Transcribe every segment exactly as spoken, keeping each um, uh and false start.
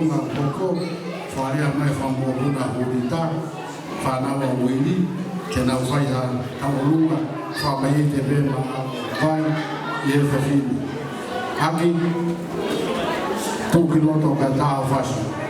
Ngā poko, fakalea mai fakamoʻoni ʻa Hulita, fānau ʻa Uili, ke nau fai ha tauʻolunga, fakamai te pē maʻa vai, ʻi he fefine. ʻAki, tuʻu ki loto kae tā ʻo fasu.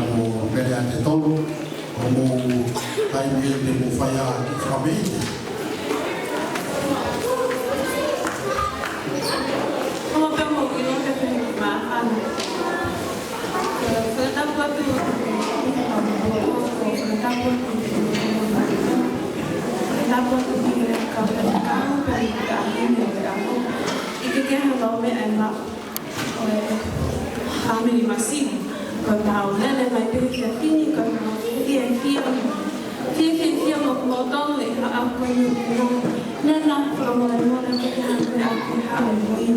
Mele ʻa e tolu, ʻo mou taimi te mou fai ʻa e kiʻi fakameʻite. Ko e pē mo ki lo te pē ma ano. Fakatapu atu, fakatapu atu, fakatapu atu ki he kau faifekau, pea ki he ʻaho ni, ʻo e ʻaho. ʻIkai ke hanga ʻo meʻa ʻe ma ʻo e fāmili Masini, ko e pāʻulele mai pē he efiafi ni, ko e pāʻulele fiefia, fiefia mo kimoutolu ʻi he ʻaho ko eni. Nena, fakamolemole ke ke hanga ʻo ke haʻu mo ia.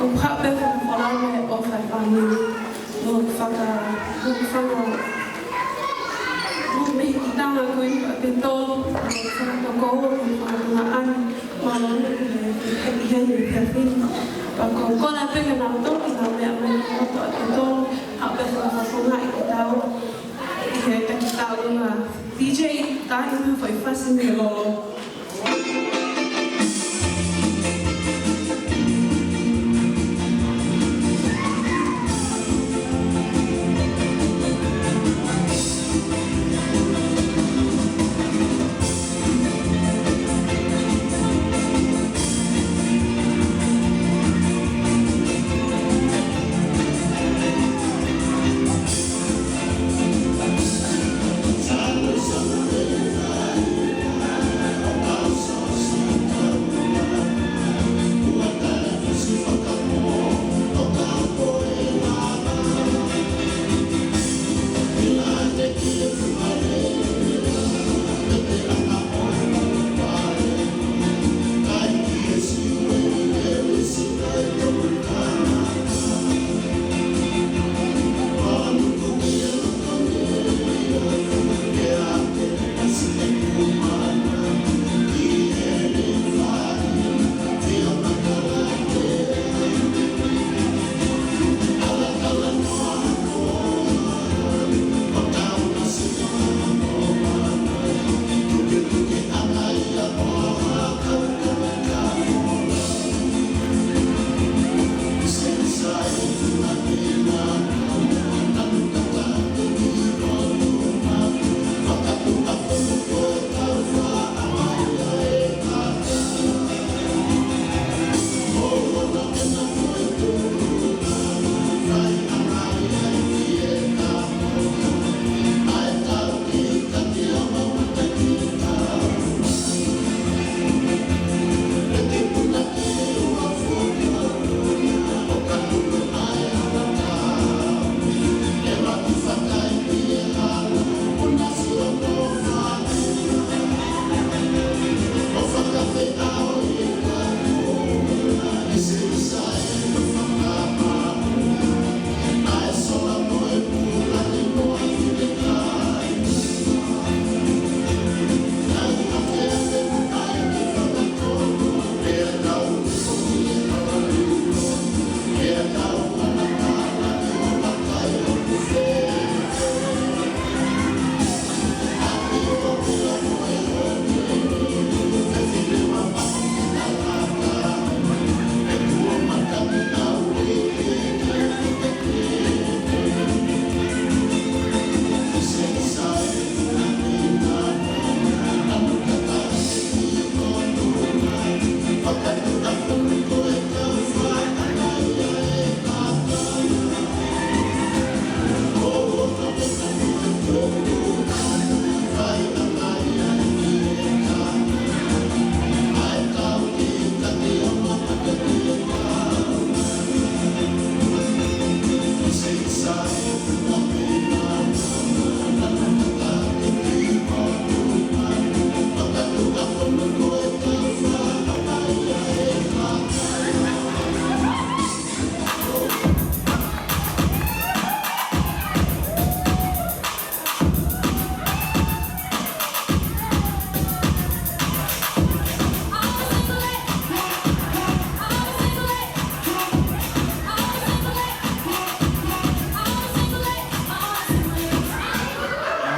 ʻOku haʻu pē fakafalala ʻo e fāmili. Mo faka, mo faka, mo mehikitanga ko eni ʻa e tolu, mo fakatokouʻa, mo fakatokanga. Mālō e, e, e, e, e, e, e, pea ko e kole pē ke nau toki nau meʻa mai ki loto ʻa e tolu, haʻu pē fakafakafofongaʻi kitaua ʻi he taki taʻu na. D J, tā ʻi ha foʻi fasi mei lolo.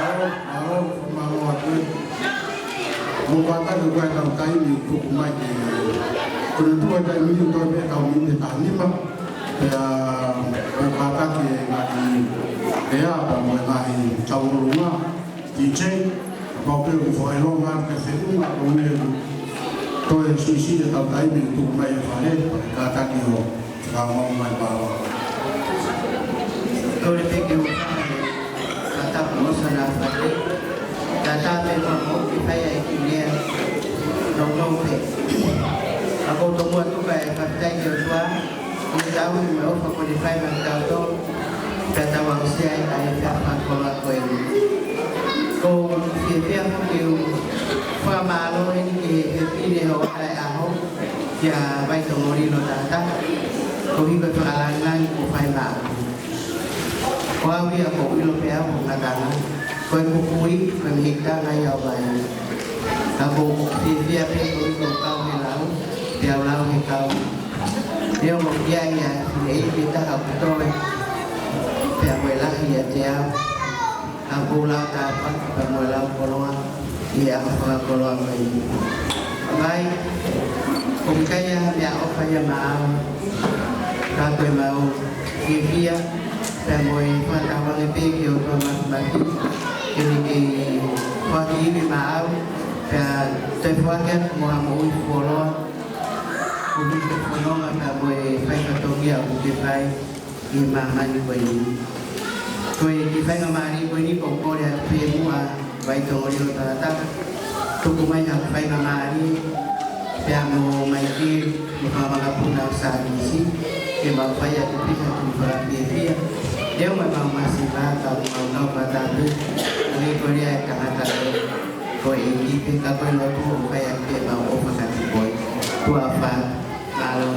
Mālō, mālō, mālō atu. Mo pātaki ko e tau taimi tuku mai ke, ko e tuku e taimi ni ʻoku toe pē tau miniti ʻe taha nima. Pea ʻo kātaki e ngaahi pea pea mo e ngaahi tauʻolunga, D J, kapau pē ʻoku fakaʻilonga atu ke feʻunga ʻo ne toe siʻisiʻi ʻetau taimi ʻo tuku mai e fale, pea kātaki ʻo fakaongo mai palo. Kole pē ke u fai, kātaki mo sana fale, kātaki pē mo ke fai ai ki lea, no no pē. ʻA ko tomuʻa tuku e fakafetaʻi ki he ʻOtua, ʻi he tauhi mo e ʻofa kuo ne fai maʻatautolu, pea tau aʻusia ai ʻa e fakakoloa ko eni. ʻOku ou fiefia foki ʻo fakamālō heni ki he fefine ʻo e ʻaho, kia Vaitongolilo Tata, koeʻuhi ko e fakalāngilangi kuo fai maʻaku. Ko au ia ʻoku ou ʻilo pē au ʻoku ngata ange, ko e kukui, ko e mehikitanga ia ʻo e vai. Ka ʻoku ou fiefia pē koeʻuhi ko e kau he lau, pea u lau he kau. Neongo ia ia, fineʻeiki taha ʻoku toe, pea mo e lahi ʻiate au. Ka ʻoku ou lau tāpuaki pea mo e lau koloa, ʻi he ʻaho fakakoloa ko eni. Vai, ʻoku ʻikai ha meʻaʻofa ia maʻau, ka ko ʻemau fiefia, pea mo e fakatauange pē ki he ʻOtua Māfimafi, ke ne kei foaki ivi maʻau, pea toe foaki atu mo ha moʻui fuoloa, koeʻuhi ko e fononga pea mo e fai fatongia ʻoku ke fai ʻi he māmani ko eni. Ko e kiʻi faingamālie ko eni ʻoku ou kole atu pē muʻa Vaitongolilo Tata, tuku mai haʻaku faingamālie, pea mo Maikeli, mo e fanga makapuna ʻo Sāmisi, ke mau fai atu pē ha kiʻi fakafiefia. Neongo ʻemau masiva ka mau kau fakatapu, ʻo e kole ʻa e tangata ko e ʻEiki pē ka ko e lotu ʻoku fai atu pē ʻemau ʻofa kiate koe. Tuʻa ʻofa. Mālō.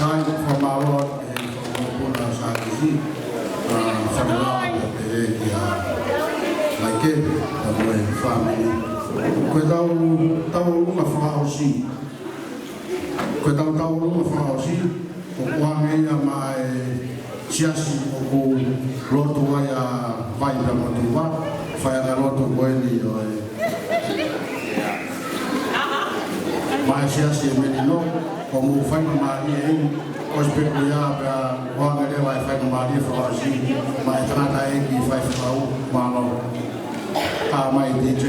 Sai, fakamālō atu ki he fanga makapuna ʻo Sāmisi, ʻa, fakamālō atu pē kia Maikeli, pea mo e fāmili. Ko ʻetau tauʻolunga fakaʻosi. Ko ʻetau tauʻolunga fakaʻosi, ʻoku ʻoange ia maʻa e siasi ʻoku lotu ai ʻa Vai pea mo Tuva, faiʻanga lotu ko eni ʻo e, maʻa e siasi ʻi Melino, ʻoku mou faingamālie eni, Ko e sipika ia pea ʻoange leva e faingamālie fakaʻosi maʻa e tangataʻeiki faifekau, mālō. Ka mai D J.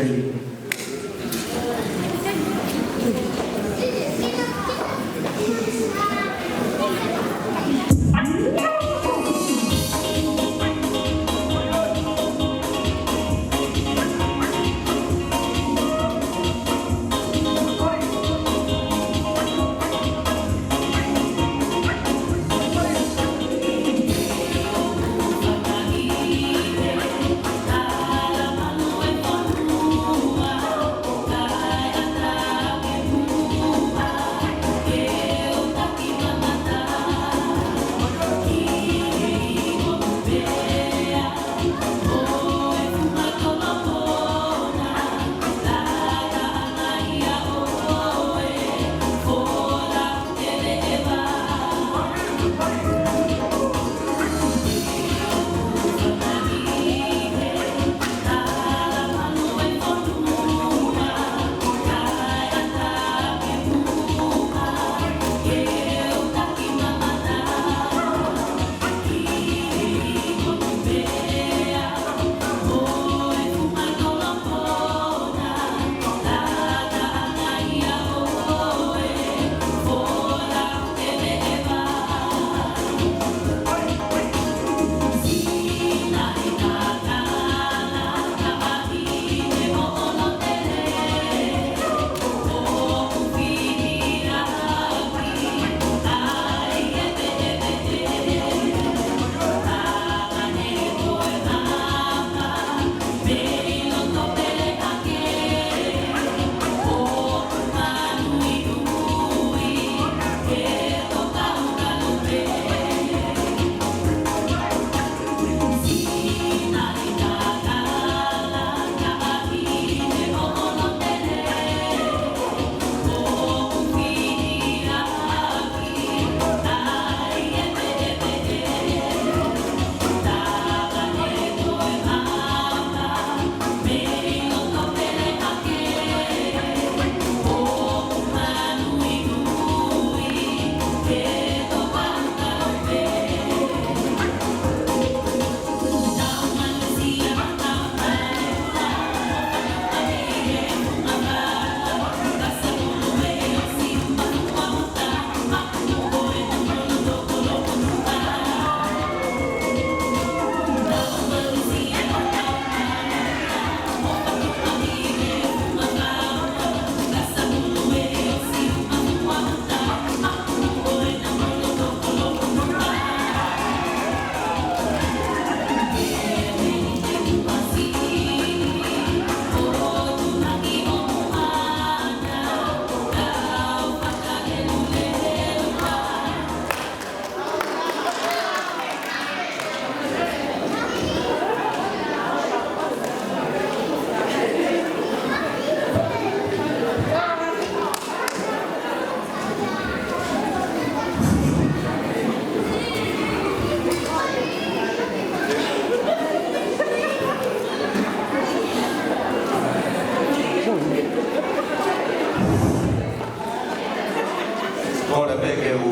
Kole pē ke u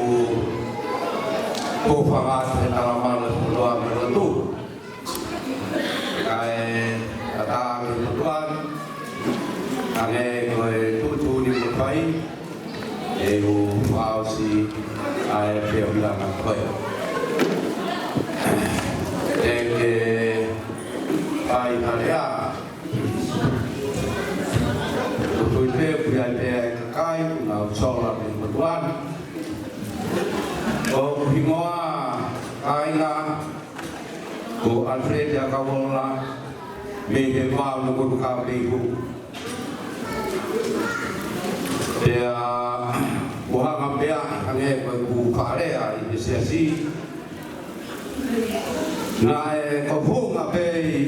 hūfanga atu he talamalu ʻo e fonua mo e lotu. Kae ʻatā ke u tuʻu atu, hangē ko e tuʻutuʻuni kuo fai, ʻe u fakaʻosi ʻa e feʻunga ko ē. Te ke fai ha lea. ʻOku tui pē ʻoku ʻi ai pē ʻa e kakai ʻoku nau sola mei he motuʻa ni. Ko hoku hingoa, kāinga, ko Alfred Akauola, mei he vao Nukunu Kapeihu. Pea ʻoku hanga pē ʻo hangē ko ʻeku fakalea ʻi he siasi. Naʻe ko e funga pē ʻi,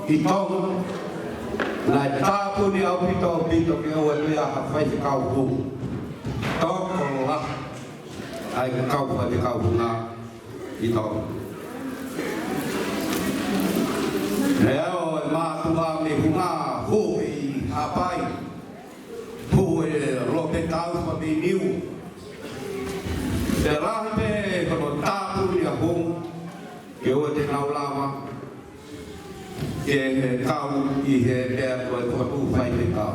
ʻi Tonga, naʻe tāpuni ʻaupito, ʻaupito ke ʻoua toe ʻi ai ha faifekau funga. Tokolahi ʻa e kau faifekau funga ʻi Tonga. Naʻe ʻi ai e mātuʻa mei Funga, hū ʻi Haʻapai, hū ʻe Lopetau Fapiniu. Pea lahi pē Ke he kau ʻi he meʻa ko e fokotuʻu faifekau.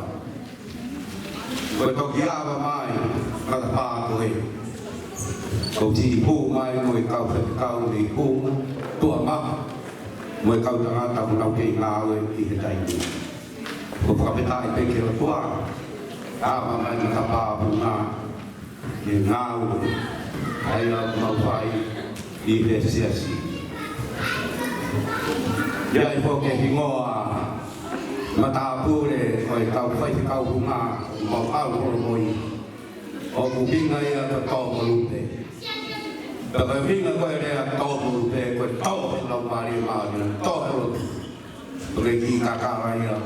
Ko e toki ava mai, matapā ko ē. Ko e hū mai mo e kau faifekau mei Hunga, Tuʻa Maʻa, mo e kau tangata ʻoku nau kei ngāue ʻi he taimi ni. Ko e fakafetaʻi pē ki he ʻOtua, ʻa e ava mai matapā Hunga, ke ngāue ʻa ia ʻoku mau fai ʻi he siasi. ʻI ai foki e hingoa matāpule ʻo e kau faifekau Hunga ʻoku mau ʻalu holo mo ia, ʻoku ʻuhinga ia ko Tō mo Lupe. Pea ko e ʻuhinga ko ē e lea Tō mo Lupe, ko e tō he Laumālie Māʻoniʻoni, tō he lotu. Ko e kiʻi kakala ia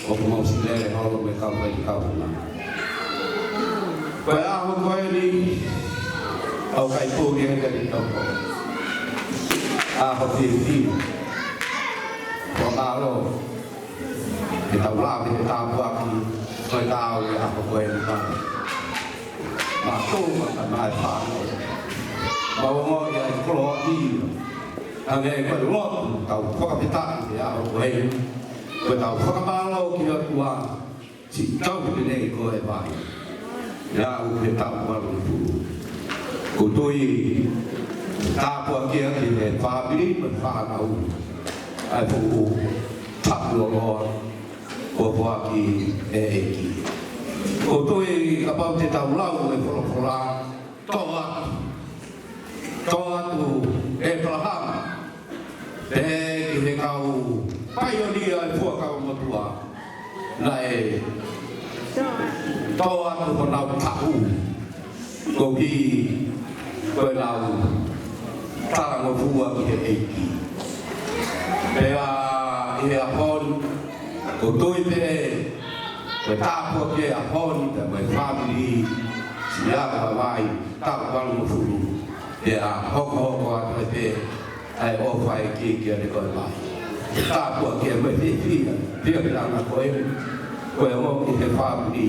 ʻoku mau sio lele holo mo e kau faifekau Hunga. Ko e ʻaho ko eni, ʻoku ʻikai puli e kani toko. ʻAho fiefia. Ko e mālō. Ke tau lave he tāpuaki, ko e tau e ʻaho ko eni. Mātuʻa, mātuʻa e fānau. Mau ongoʻi ʻa e koloa ia. Hangē ko e lotu, tau fakafetaʻi he ʻaho ko eni. Ko ʻetau fakamālō ki he ʻOtua, siʻi tauhi pē ʻe koe e vai. ʻI he ʻaho ʻe taha valu pulu. ʻOku ou tui, tāpuakiʻi ʻe he fāmili mo e fānau ʻa e fuʻu tapu loloa kuo foaki ʻe he ʻEiki. ʻOku ou tui kapau te tau lau e folofola, tō atu, tō atu ʻĒpalahame, pehē ki he kau paionia ʻo e Fuakava Motuʻa, naʻe tō atu honau taʻu, koeʻuhi ko ʻenau talangofua ki he ʻEiki. Pea ʻi he ʻaho ni, ʻoku ou tui pē, ko e tāpuaki e ʻaho ni, pea mo e fāmili, siʻi ako ʻa e vai, taʻu valungofulu, pea hokohoko atu pē ʻa e ʻofa ʻa e ʻEiki kiate koe mai. Tāpuaki e mai fiefia, fiefia langa ko ē, ko e ongo ki he fāmili,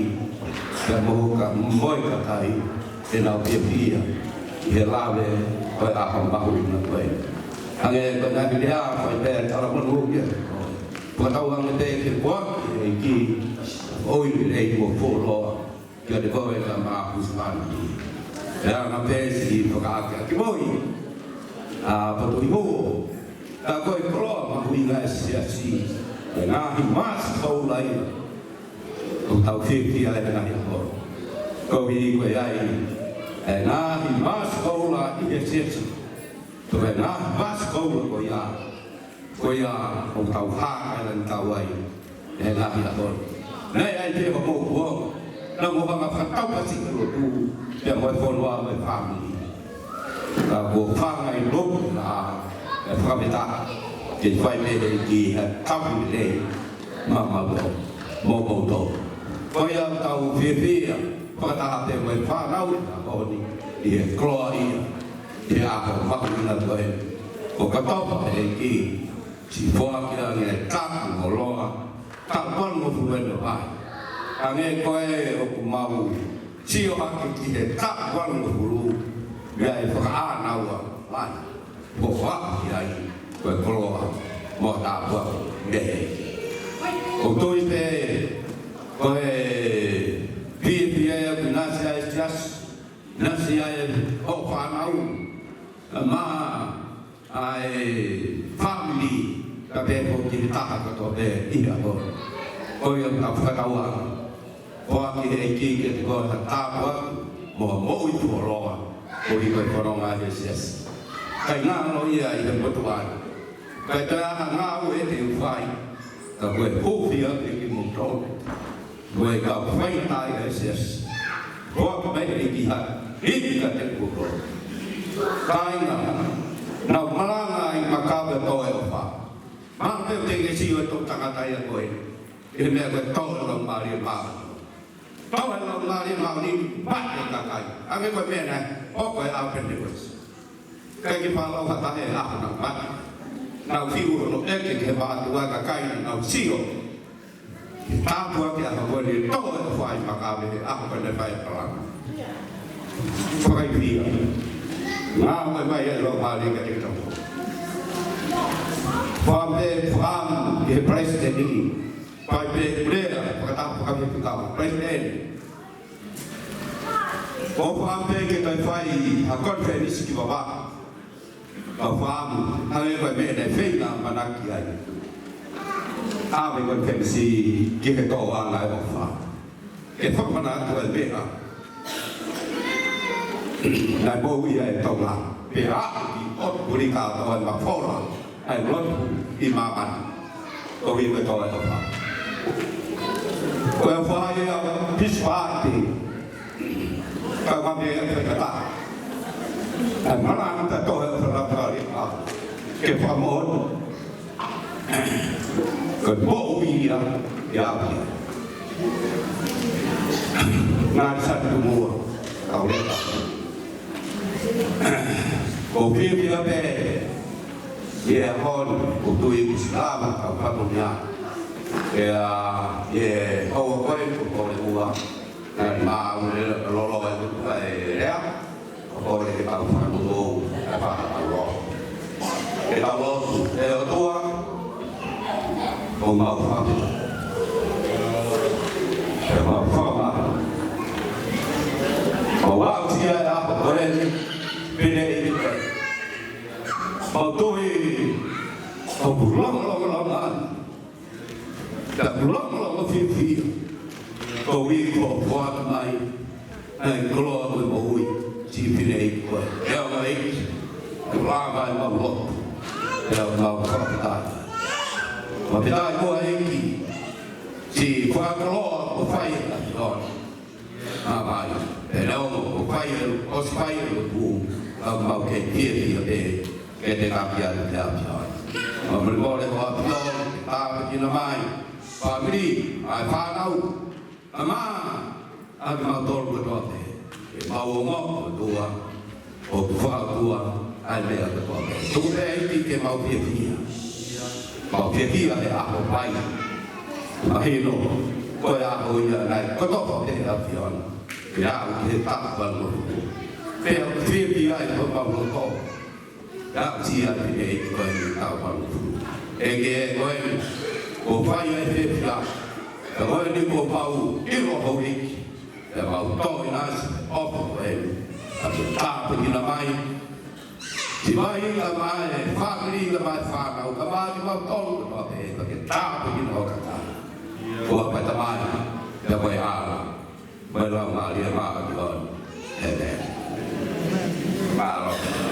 pea mo hoka, mo e kakai, ʻenau fiefia ʻi he lave ʻo e ʻaho mahuʻinga ko ē. Hangē ko e ngaahi lea, ko e pē tala manu ia. Fakatauange pē ke foaki ʻe he ʻEiki ʻo e lelei mo e fuoloa kiate koe mo e husepāniti. Pea ʻoku ou pehē siʻi fakaakeake mo e, ʻa, Potu ʻi Huo. Ka ko e koloa mahuʻinga e siasi, e ngaahi māsi koula ia. ʻOku tau fiefia ai he ngaahi ʻaho. Koeʻuhi ko e ʻi ai e ngaahi māsi koula ʻi he siasi. Ko e ngaahi māsi koula ko ia, ko ia ʻoku tau hākailangitau ai he ngaahi ʻaho. Naʻe ʻi ai pē hoʻomou kuonga, naʻa mou hanga ʻo fakataupasi he lotu, pea mo e fonua mo e fāmili. Ka kuo fāngai lotu na, ʻe fakafetaʻi, ke fai pē ʻe he ʻEiki ha tapu lelei maʻamautolu, mo kimoutolu. Ko ia ʻoku tau fiefia fakataha pē mo e fānau ʻi he ʻaho ni, ʻi he koloa ia, ʻi he ʻaho mahuʻinga ko ē. ʻOku kotofa ʻe he ʻEiki, siʻi foaki ange e taʻu mo e koloa, taʻu valungofulu ʻe nofo ai. Hangē ko ē ʻoku mau sio hake ki he taʻu valungofulu, ʻi ai e fakaʻānaua lahi. Ko e foaki ai, ko e koloa, mo e tāpuaki. ʻOku ou tui pē, ko e fiefia ia ʻoku ʻinasi ai e siasi, ʻinasi ai hoʻo fānau, mo e fāmili, kae pehē foki ki he taha kotoa pē ʻi he ʻaho. Ko ia ʻoku tau fakatauange. Foaki ʻe he ʻEiki kiate koe ha tāpuaki mo e moʻui fuoloa, koeʻuhi ko e fononga ʻi he siasi. ʻIkai ngalo ia ʻi he motuʻa ni. ʻIkai toe ʻi ai ha ngāue te u fai, ka ko e hūfia pē kimoutolu. Ko e kau faingataʻa ʻi he siasi. Foaki mai ʻe he ʻEiki ha ivi kiate kimoutolu. Kāinga, naʻa ku malanga ʻi Makave ʻo e ʻOfa. Mahalo pē ʻoku teʻeki ke sio e toʻu tangata ia ko ē ʻi he meʻa ko e tō e Laumālie Māʻoniʻoni. Tō e Laumālie Māʻoniʻoni, mate e kakai. Hangē ko e meʻa naʻe hoko ʻi he ʻaho Penitekosi. ʻIkai ke fālau ha taha he ʻaho naʻa ku mate. Naʻa ku fiu hono ʻeke ki he mātuʻa, kakai naʻa nau sio. Tāpuaki ʻa e ʻaho ko eni, tō e ʻofa ʻi Makave he ʻaho ko ē naʻe fai ai e palani. Fakaivia. Ngāue mai e Laumālie kiate kitautolu. Fakaʻamu pē, fakaʻamu ki he palesiteni, fai pē lea fakataha, fakafepikau, palesiteni. Ko e fakaʻamu pē ke toe fai ha konifelenisi ki Vavaʻu. Ka fakaʻamu, hangē ko e meʻa naʻe feinga ʻamanaki ai. ʻAve e konifelenisi ki he toʻoʻanga ʻo e ʻofa. Ke fakamanatu e meʻa naʻe moʻui ai e Tonga. Pea ʻi ʻOtu Pulika ʻo e mafola ʻa e lotu ʻi māmani. Ko e meʻa ko e ʻofa. Ko e ʻofa ia, peace party. Ka ʻoku meʻa ke kata. ʻA e mana ʻa e tohi ʻo e Fakamoʻoni. Ke fakamoʻoni. Ko e moʻui ia, ia pia. Ngaahi sati mua, kau leka. ʻOku ou fiefia pē, ʻi he ʻaho ni, ʻoku ou tui kuo ʻosi lava, kau fatongia. ʻE, ʻa, ʻi he houa ko ē, ʻoku ou kole ua. Naʻe maʻu e lolo e tuka e lea, ʻo kole ke tau fakamoʻoni, ʻe fakatau lotu. Ke tau lotu, ʻe ʻOtua, ʻoku mau fakafetaʻi. ʻE mau fakamālō. Mau aʻusia e ʻaho ko eni, pine i te. Mau tui, ʻoku longolongo langa. Ka longolongo fiefia. Ko e uike kuo ʻoatu mai. ʻA e koloa ko e moʻui. Siʻi fineʻeiki ko e. ʻE ʻOtua ʻEiki. Kuo lava ʻemau lotu. ʻE ʻOtua mau fakafetaʻi. Mau fakafetaʻi ko e ʻEiki. Siʻi fakakoloa kuo fai ʻe he ʻAfiona. ʻA vai, ʻe leo mo ko fai e, ʻosi fai e lotu, ka mau kei fiefia pē, ke te kapi atu ki he ʻAfiona. Mau molemole ko e ʻAfiona, ke tāpuekina mai, fāmili, ʻa e fānau, ʻa e mā, ʻa kimautolu kotoa pē, ke mau ongoʻi ʻOtua, ʻoku fakaʻotua ʻa e meʻa kotoa pē. Tuku pē ʻEiki ke mau fiefia. Mau fiefia he ʻaho pai. Mahino, ko e ʻaho ia naʻe kotofa pē ʻe he ʻAfiona. Pea aʻu ki he taʻu valu noa. Pea fiefia ai ko mau loto. Pea aʻusia pē ʻEiki ko e taʻu valu noa. ʻEiki ko eni, kuo fai ai fiefia. Pea ko eni kuo mau ʻilo hoʻo ʻEiki. Pea mau tō ʻi he ʻofa ko eni. Pea ke tāpuekina mai. Siʻi vaʻinga mai, fāmili mai, fānau, ka mai kimautolu kotoa pē, pea ke tāpuekina ʻo kaka. Ko e Tamai, pea ko e ʻAlo, mo e Laumālie Māʻoniʻoni. ʻĒmeni. Mālō.